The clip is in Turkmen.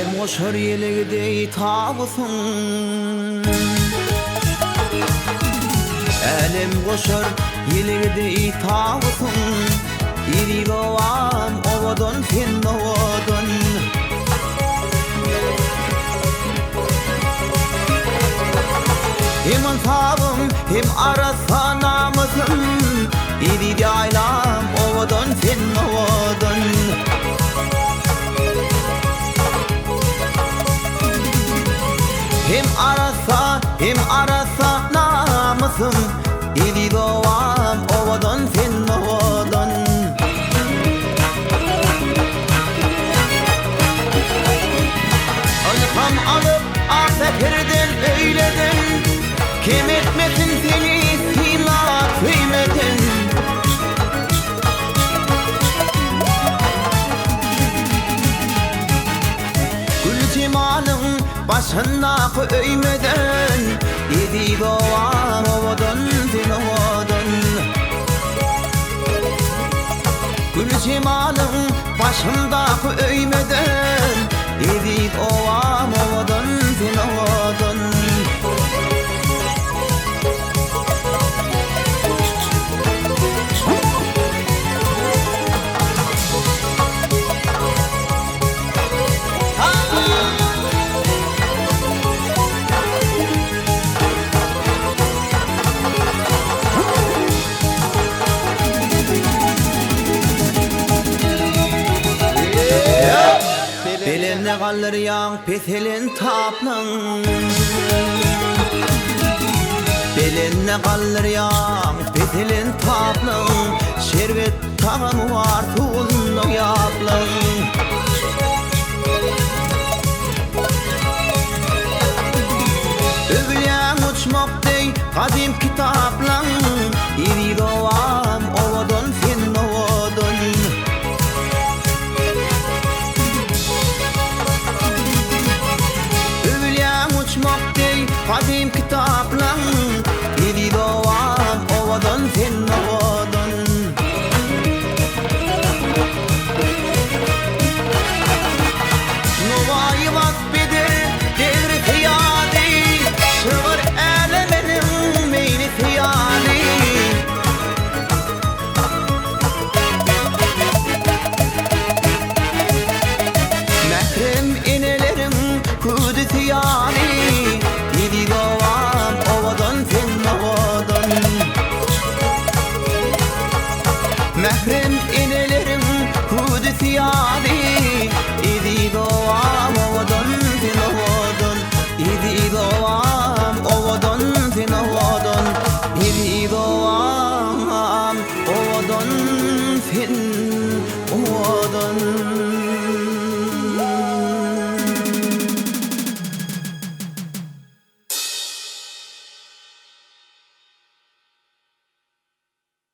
Älemgoşar ýelegi deý tawusyň. Älemgoşar ýelegi deý tawusyň. Eziz obam owadan sen owadan. Hem ynsabym hem arassa namysym. Eziz ýaýlam owadan sen owadan. Hem arassa, hem arassa namysym, Eziz obam, owadan sen owadan. Ylham alyp ak säherden, öýleden, Kem etmesin seni synlap söýmeden. Güljemalyň başyndaky öýmeden, Eziz obam owadan sen owadan. Güljemalyň başyndaky öýmeden, Eziz obam owadan sen owadan. Belende galdyrýaň peselen taplaň. Belende galdyrýaň peselen taplaň. Şerbet tagamy bar suwunda ýaplaň. Öwülýäň uçmak deý gadym kitaplaň. Eziz obam owadan sen owadan. Öwülýäň uçmak deý gadym kitaplaň, Eziz obam, owadan sen owadan. Nowaýy wasp eder degri hyýaly, Şygyr äleminiň meýli hyýaly. Mährem eneleriň hüwdüsi ýaly, Eziz obam, owadan sen owadan. Mährem eneleriň hüwdüsi ýaly, Eziz obam, owadan.